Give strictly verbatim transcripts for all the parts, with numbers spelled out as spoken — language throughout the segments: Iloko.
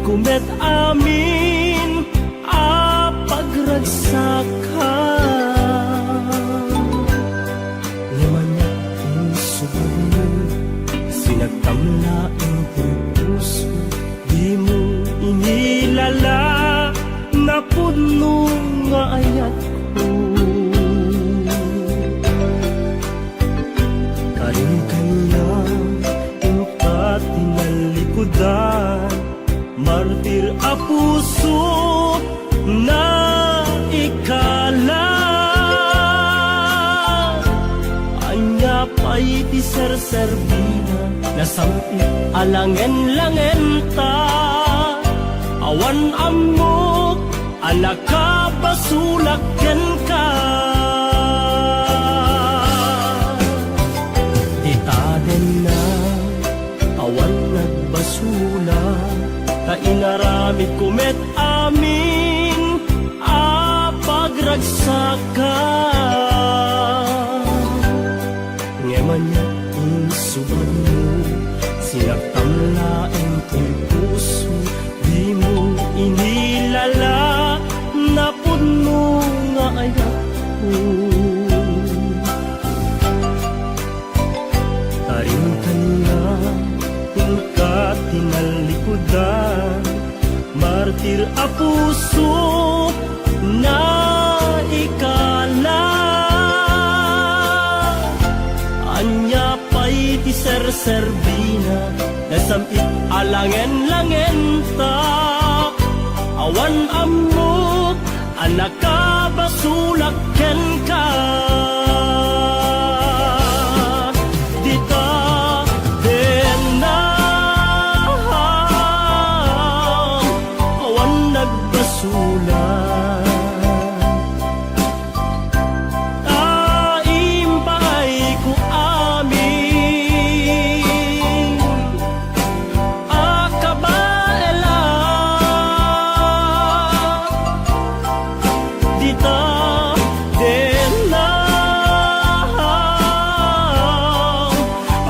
Kumet amin a pagragsakam. Ngem ania insubagmo, sinagtam laeng ti puso, dimo inilala, napudno nga ayatko. Karin kaniak, inka ti nallikudan, martir a puso, naikala. Ania pay ti serserbina, nasam-it a langen-langenta, awan ammok a nakabasolak kenka. Dita denna, awan nagbasolak, ta inaramidko met amin a pagragsakam. Ngem ania insubagmo, sinagtam laeng ti puso, dimo inilala, napudno nga ayatko. Karin kaniak, inka ti nallikudan, martir a puso, naikala. Ania pay ti serserbina, nasam-it a langen-langenta, awan ammok a nakabasolak kenka. Dita denna, awan nagbasolak. Ta impaayko amin a kabaelan. Dita denna,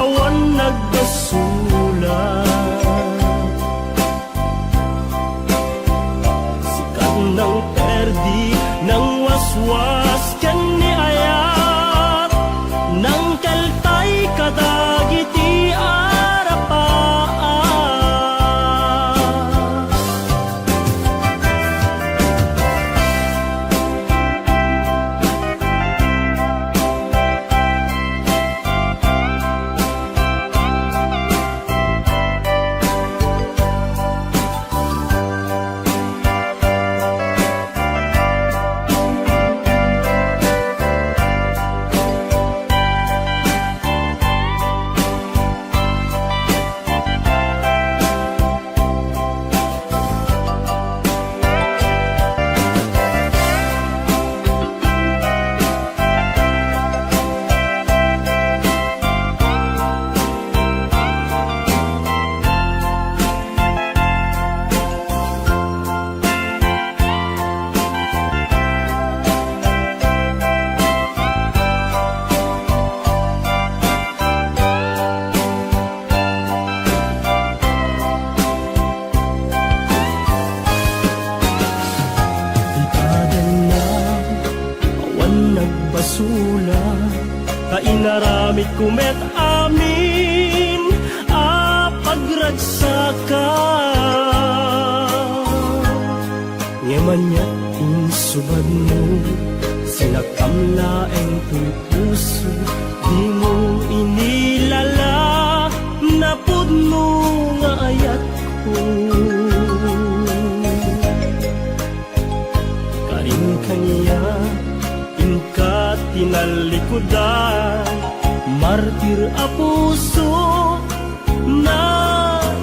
awan nagbasolak. Sika ti nangperdi, nangwaswas ken ni ayat, nangkeltay kadagiti arapaak. Ipadanna, awan nagbasolak, ta inaramidko met amin a pagragsakak. Ngem ania ti insubagmo, sinaktam laeng toy puso, dimo inilala, napudno nga ayatko. Karin kaniak, inka ti nallikudan, martir a puso, naikala.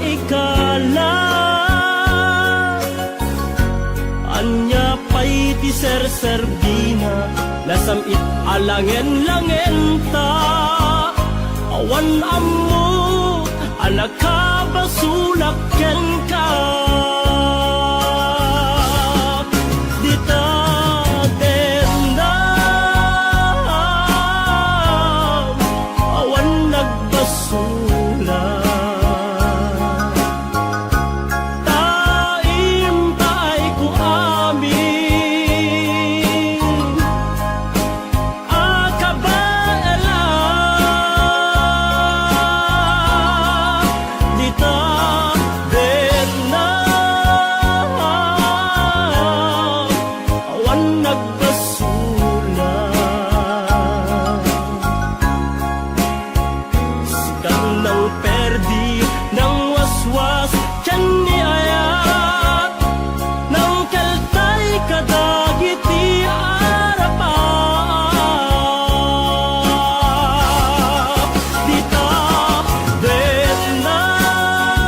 Ania pay ti serserbina, nasam-it a langen-langenta, awan ammo a nakabasolak kenka. Dita dendam, awan nagbasolak. Ta Vietnam, awan nagbasura. Sikan nang perdi, nang waswas, ken ni ayat, nang kaltay kadagiti Arab. Dita Vietnam,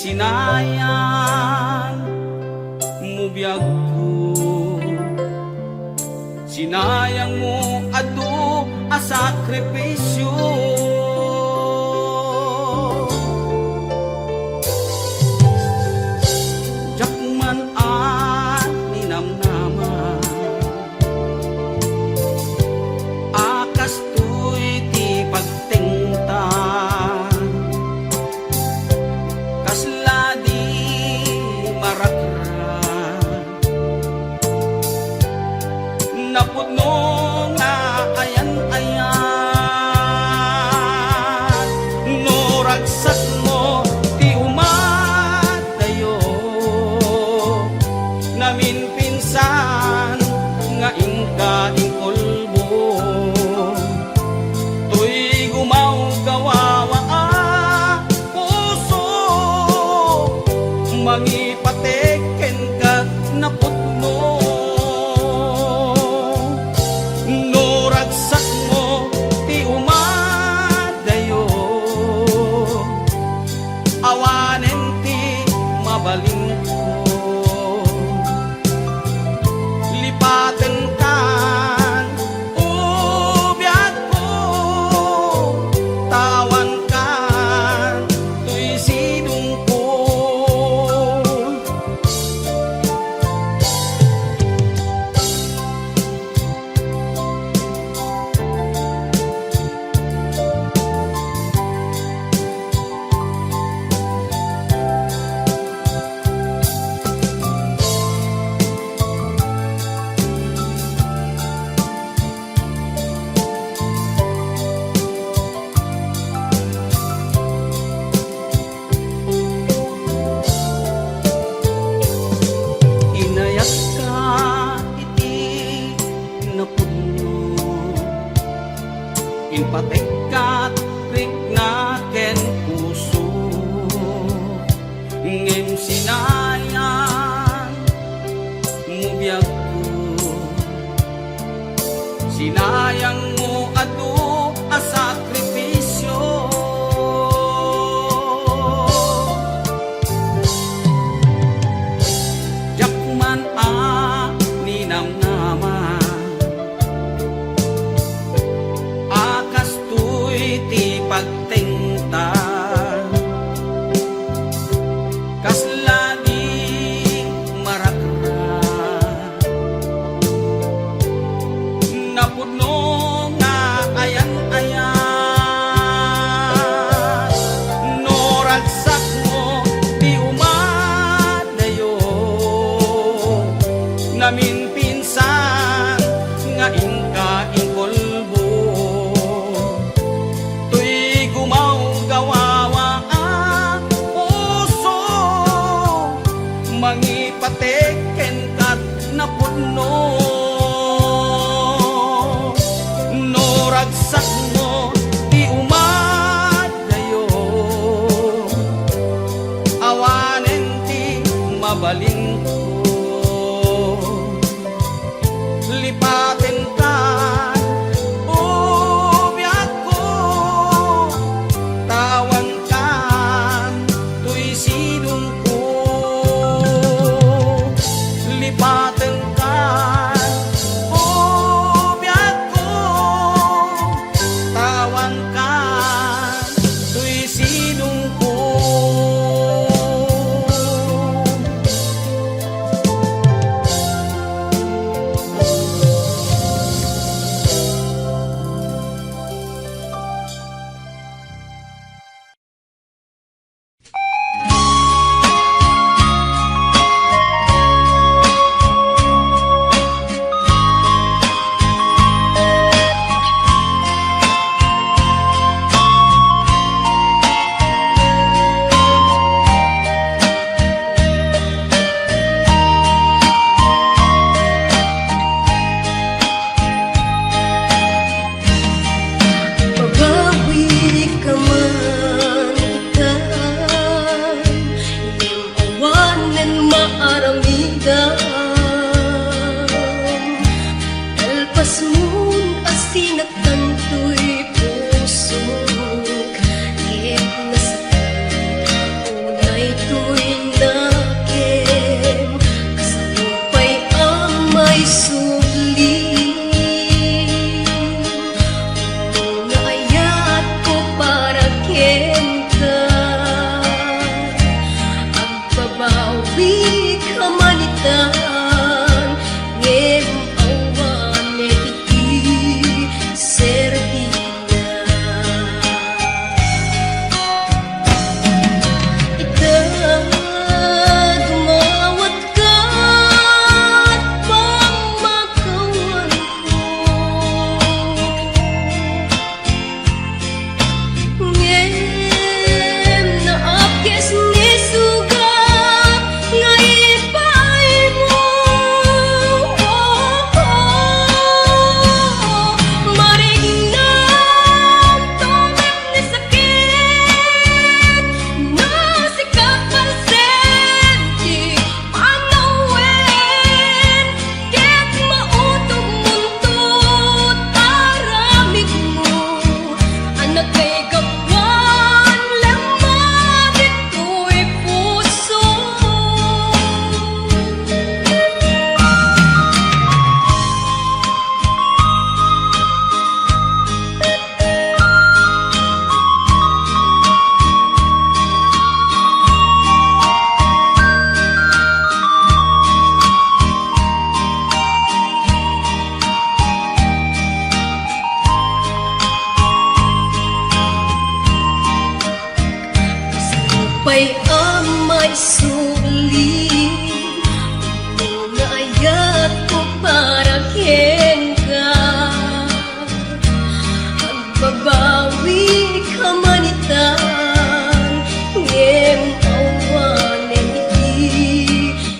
Sinayang mo biagko, sinayang mo adu a sakripisio. Diak man a ninamnama a kastoy ti pagtengta, kasla di marakra. Napudno nga ayan-ayat no ragsakmo ti umadayo. Naminpinsan nga inka inkulbo. Toy gumawgawa a puso, mangipatek kenka napudno. No ragsakmo ti umadayo, awanen ti mabalinko. Lipatenkan, o biagko, tawankan toy sidongko. Inayatka iti napudno, impatekkat rikna ken puso, ngem sinayang mo biagko. Sinayang mo adu a sakripisio. Diak man a ninamnama a kastoy ti pagtengta, kasla di marakra. Napudno nga ayan-ayat no ragsakmo ti umadayo. Naminpinsan nga inka inkulbo. Toy gumawgawa a puso, mangipatek kenka napudno. No ragsakmo ti umadayo, awanen ti mabalinko. Lipatenkan, o biagko, tawankan toy sidongko. Lipatenkan, o biagko, tawankan toy sidongko. Ay, Ama, isuli, nga ayatko para kenka. Agbabawi ka man itan, ngem awanen iti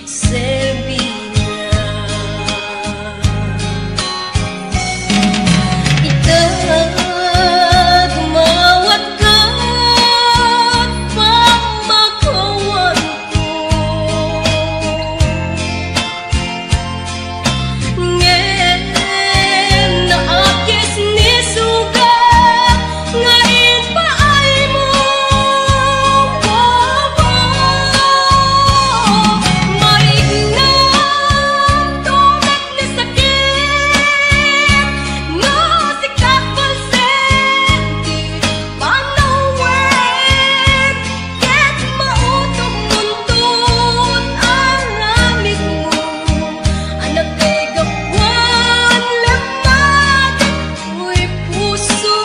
serbina. Ita, dumawat ka, pamakawan Ngem naakes ni suga nga impaaymo. Marignan to met ni sakit, no sika palsen ti panawen. Ket mautog muntot aramidmo, anak, kay gapuan lamma ditoy puso.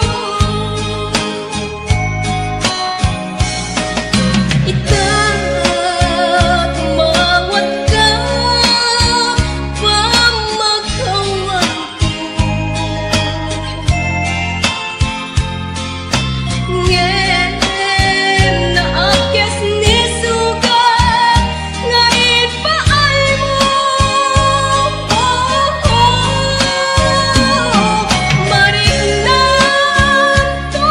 Ita, dumawat ka, pamakawan Ngem naakes ni suga nga impaaymo. Marignan to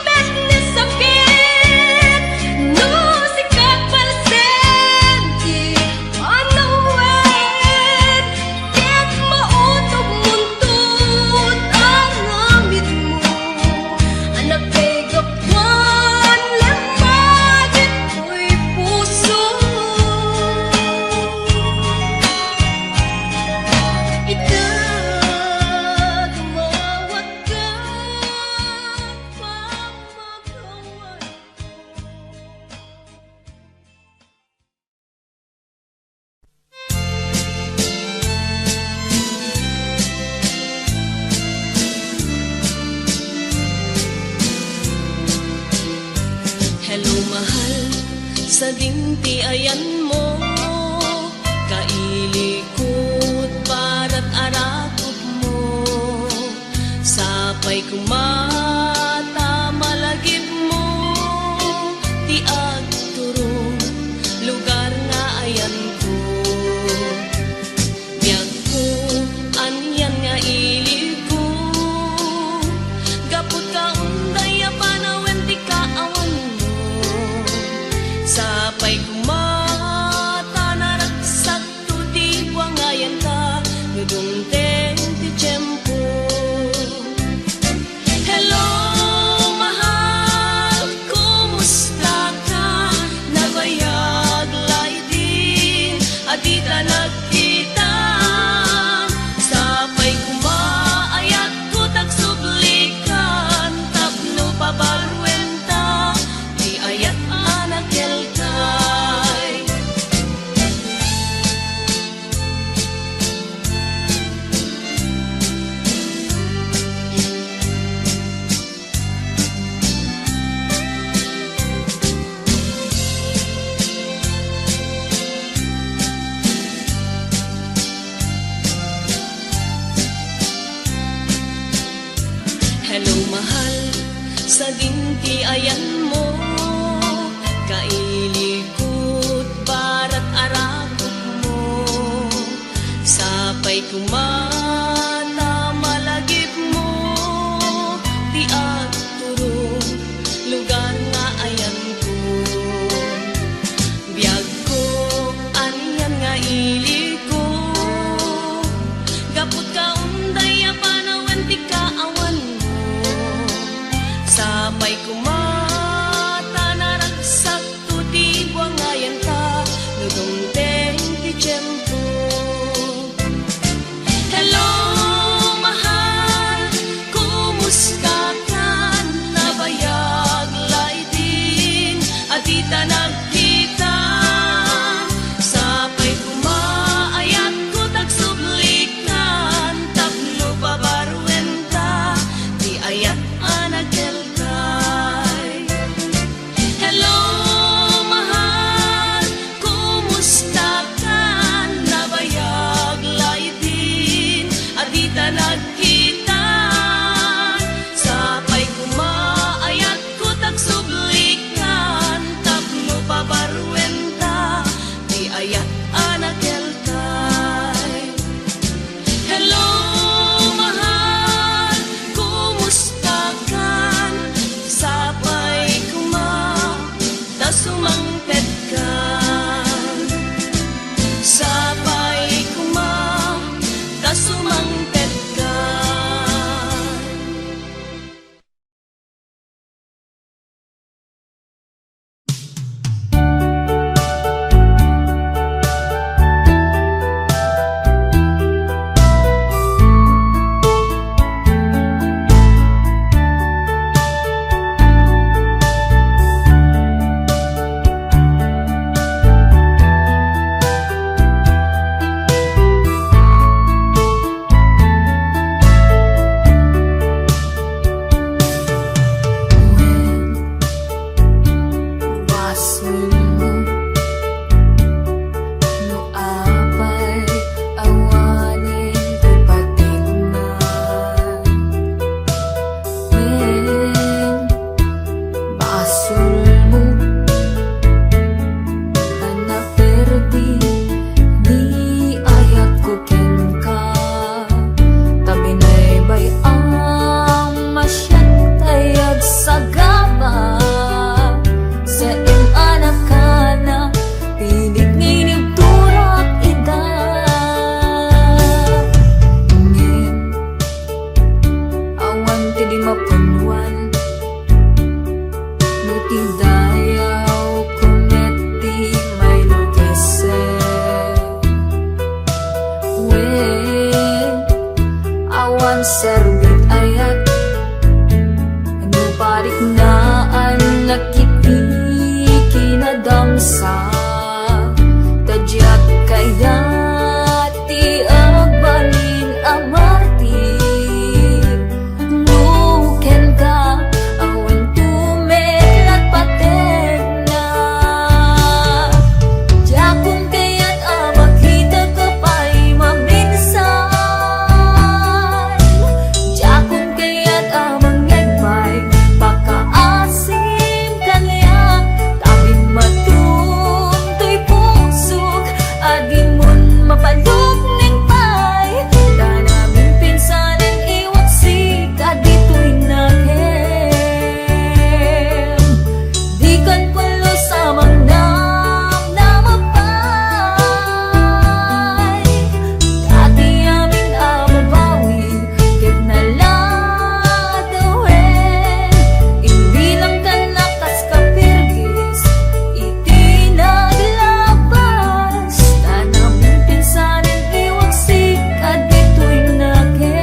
met ni sakit, no sika palsen ti panawen. Ket mautog muntot aramidmo, anak, kay gapuan lamma ditoy puso. Ita, dumawat ka, pamakawan. Hello, mahal, sadin ti ayanmo, kailikot, parat, arakupmo. Sapay koma ta malagipmo ti agturong lugar nga ayanko. Biagko, anian nga iliko, gapu ta unday a panawen ti kaawanmo. Sapay koma ta naragsak Ti buangayanta no dumteng ti tiempo. Hello, mahal, kumusta ka? Nabayag la idin a dita nagkita. Sapay koma, ayatko ta agsublikan tapno pabaruenta ti ayat a nakelkay. Hello, mahal, sadin ti ayanmo, kailikot, parat, arakupmo. Sapay koma ta malagipmo ti agturong lugar nga ayanko. Biagko, anian nga iliko, gapu ta unday a panawen ti kaawanmo. Sapay koma Ta sumangpetka. Sapay koma, ta sumangpetka. Basolmo no apay awanen ti pategna. Wen, basolmo a naperdi ni ayatko kenka. Ta binaybay-am a siak tay agsagaba, saan a nakana, pilit nga inibturak ida. Ngem, awan ti di mapanwan, no ti dayawko met ti mailugis. Wen, awan serbik ayat, no pariknaan iti kinadamsa, ta diak kayat ti agbalin a martir. No kenka, awan met la pategna. Diakon kayat a makitaka pay maminsay. Diakon kayat a mangngeg pay pakaasim kaniak. Ta bimmaton toy pusok a dimon mapalukneng pay. Ta naminpinsanen iwaksik a ditoy nakem. Dikan pulos a mangnamnama pay. Ta ti amin a babawi ket naladawen, imbilang kannak kas kapirgis iti naglabas. Ta naminpinsanen iwaksik a ditoy nakem.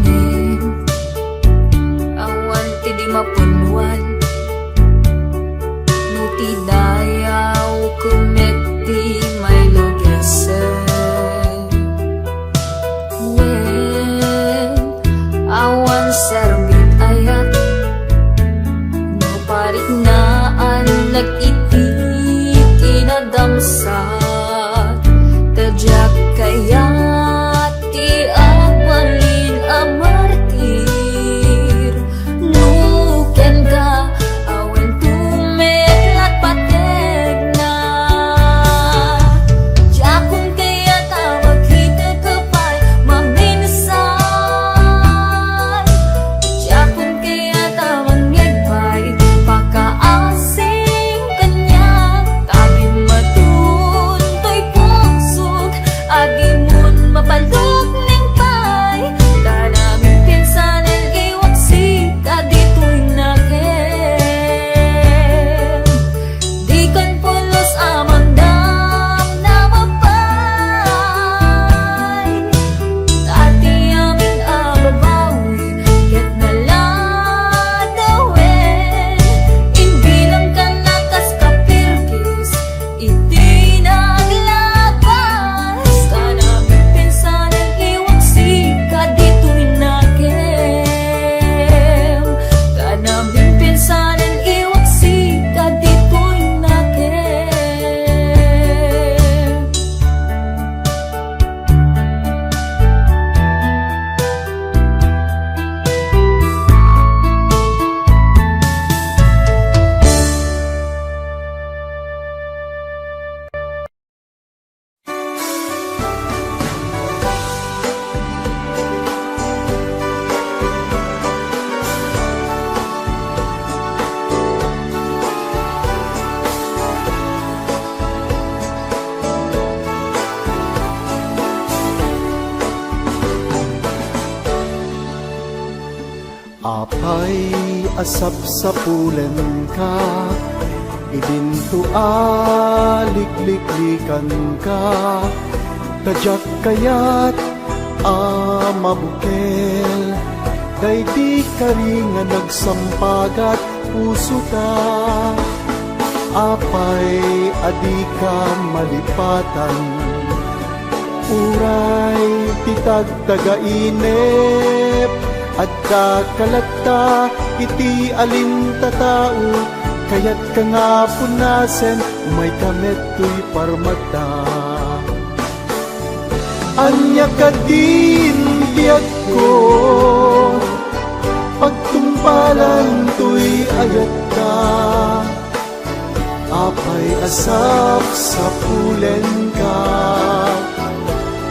Ngem awan ti di mapanwan, no ti dayawko met ti mailugis. Wen, awan serbik ayat, no pariknaan iti kinadamsa, ta diak kayat ti agbalin a martir. No kenka, awan met la pategna. Diakon kayat a makitaka pay maminsay. Diakon kayat a mangngeg pay pakaasim kaniak. Ta bimmaton Ay, a sapsapulenka, idinto a likliklikanka, ta diak kayat a mabukel, daydi kari nga nagsampagat pusota. Apay, a dika malipatan, uray ti tagtagainep, adda ka latta iti alintatao, kayatka nga punasen, umayka met toy parmata. Ania kadin biagko, pagtungpalan toy ayatta. Apay a sapsapulenka,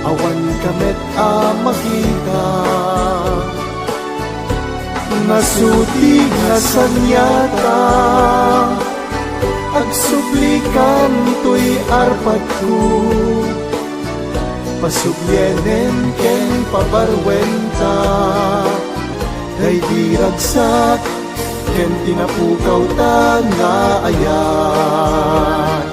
awanka met a makita. Nasuti nga saniata, agsublikan toy arpadko. Pasublienen ken pabaruenta, daydi ragsak ken ti napukawta nga ayat.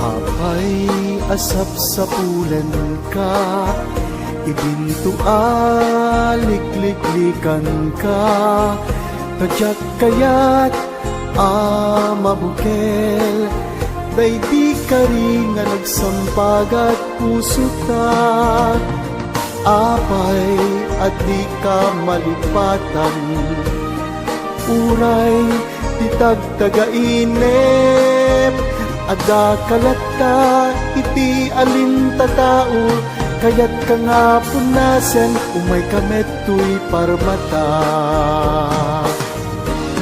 Apay a sapsapulenka, idinto a likliklikanka, ta diak kayat a mabukel, daydi kari nga nagsampagat pusota. Apay a dika malipatan, uray ti tagtagainep, adda ka latta iti alintatao, kayatka nga punasen, umayka met toy parmata.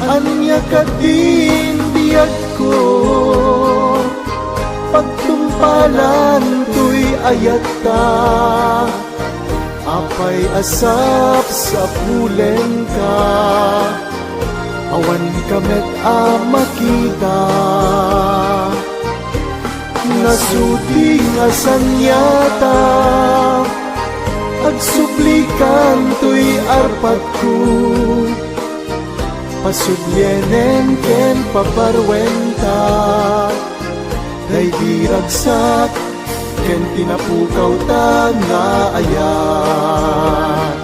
Ania kadin biagko, pagtungpalan toy ayatta. Apay a sapsapulenka, awanka met a makita. Nasuti nga saniata, agsublikan toy arpadko. Pasublienen ken pabaruenta, daydi ragsak ken ti napukawta nga ayat.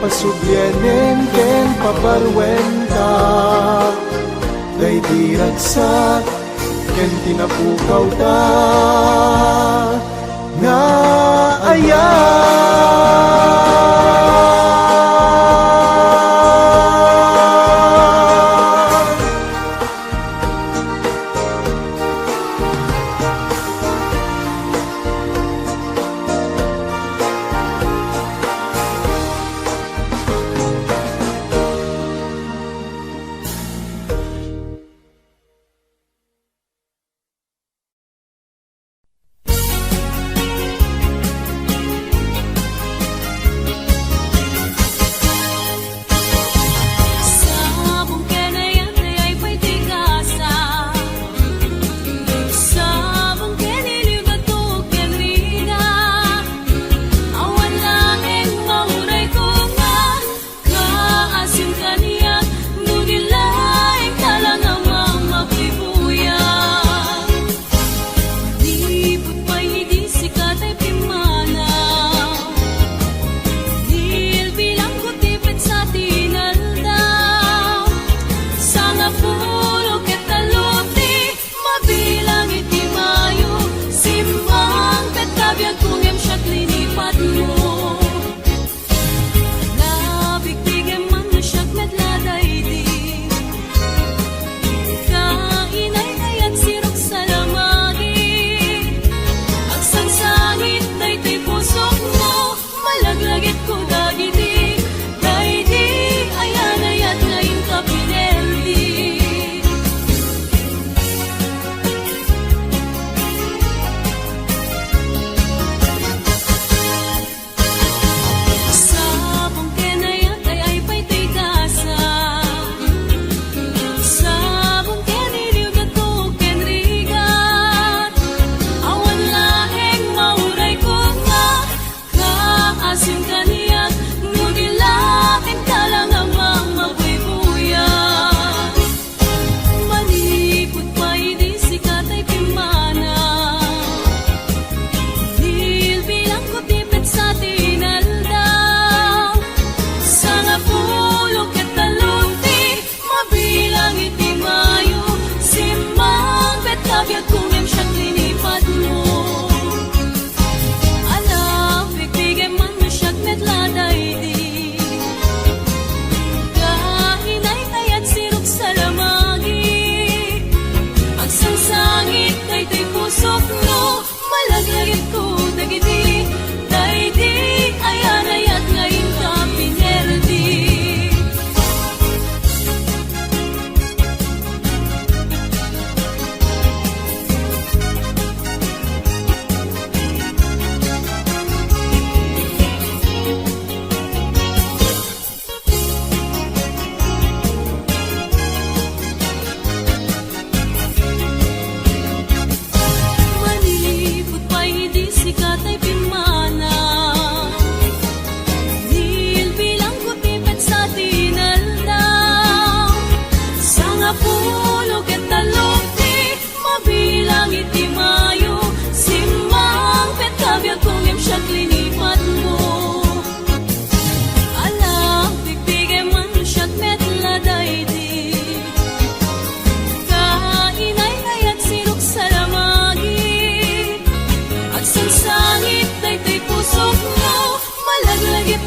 Pasublienen ken pabaruenta, daydi ragsak ken ti napukawta nga ayat.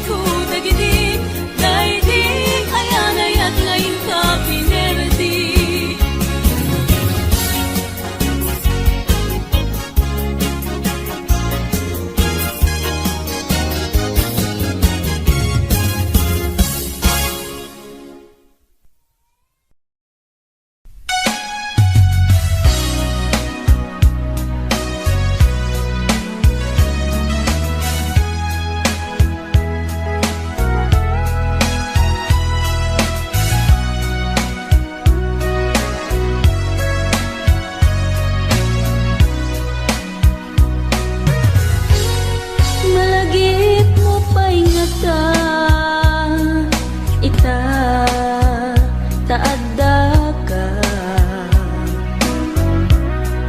Ko dagiti daydi ayanayat nga inka pinerdi. Malagipmo pay ngata ita ta addaka.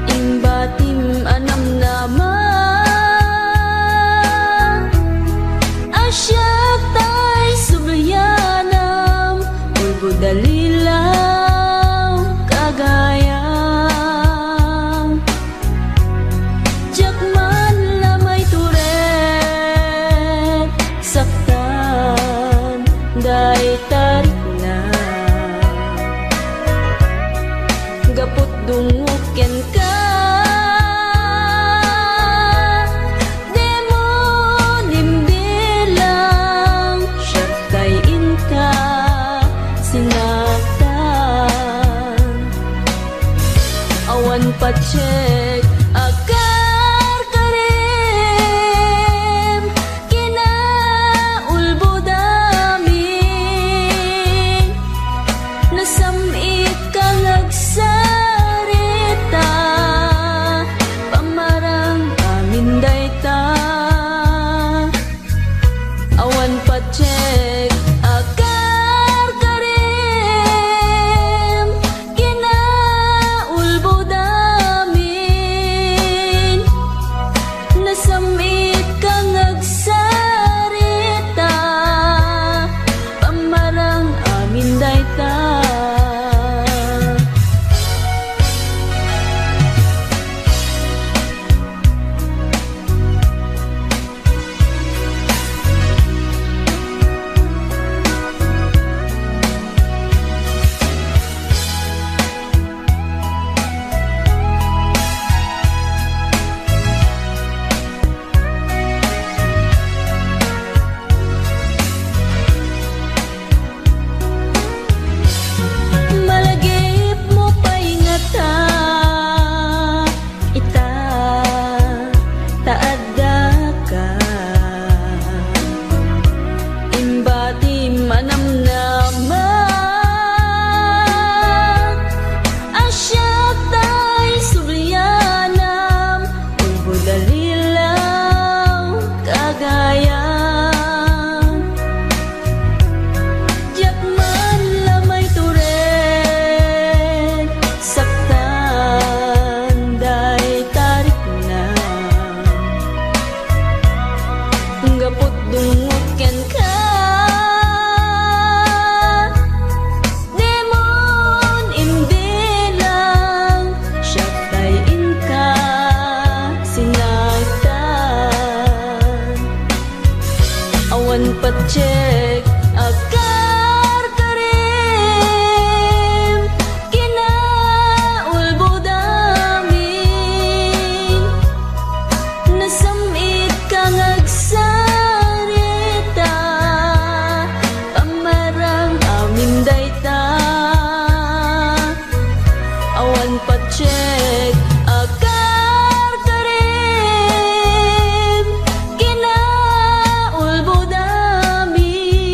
Imbatim a namnama a siak tay sublianam, ulbod a lilaw kagayam. Diak man la maitured saktan dayta rikna. Gaput dungok kenka, demon imbilang, siak tay inka sinaktan. Awan patiek a karkarim, kinaulbod amin. Nasam-it ka nga agsarita, pamarang amin dayta. Awan patiek a karkarim, kinaulbod amin. Nasam-it ka nga agsarita, pamarang amin dayta. Malagipmo pay ngata ita ta addaka. Imbatim a namnama a siak tay sublianam, ulbod a lilaw kagayam. Diak man la maitured saktan dayta rikna. Gaput dungok kenka, demon imbilang, siak tay inka sinaktan. Awan patiek a karkarim, kinaulbod amin. Nasam-it ka nga agsarita, pamarang amin dayta. Awan patiek a karkarim, kinaulbod amin.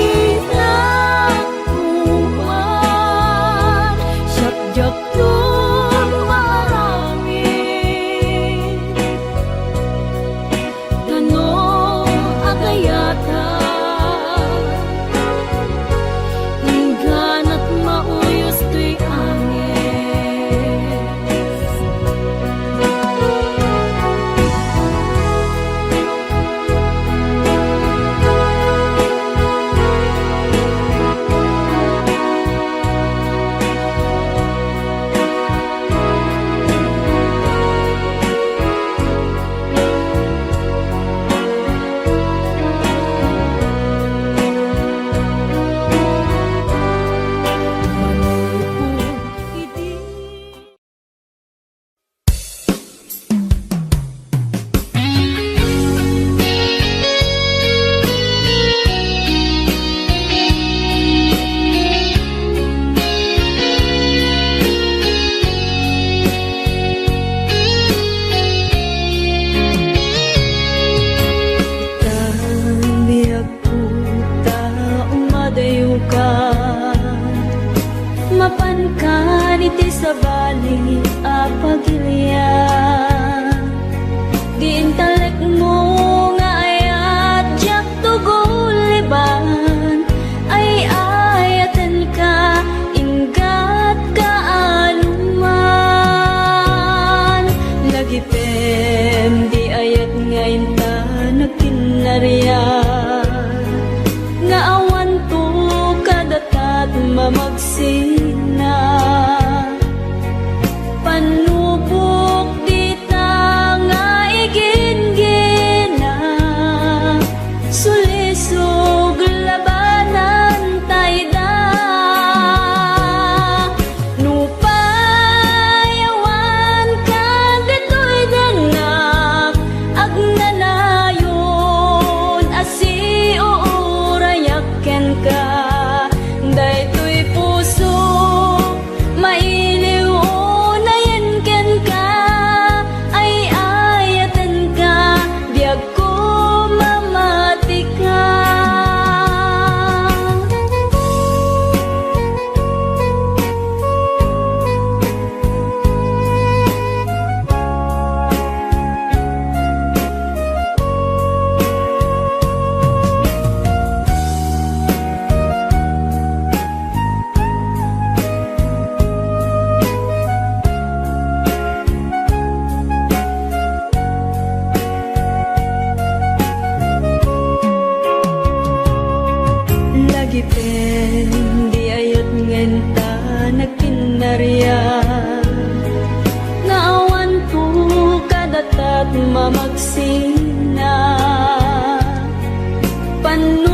Iwaksinak kuman, siak diakton maaramid. Tano agayata, ingganak mauyos toy angis. Ita, biag Puta, umadayokan. Mapankan iti sabali a pagilian. Di intalekmo nga ayat, diak tuguliban. Ay-ayatenka, inggat kaanoman. Lagipem di ayat nga inta nagkinnarian, nga awanto kadatat mamagsina. Panubok dita nga iginggina, sulisog labanan ta ida. Nupay awan kadatoy dengngak, agnanayon a siuurayak kenka. Daytoy puso, mailiw unayen kenka, ay-ayatenka, biagko mamatika. Lagipem di ayat nga inta nagkinnarian, nga awanto kadatat mamagsina. Pan-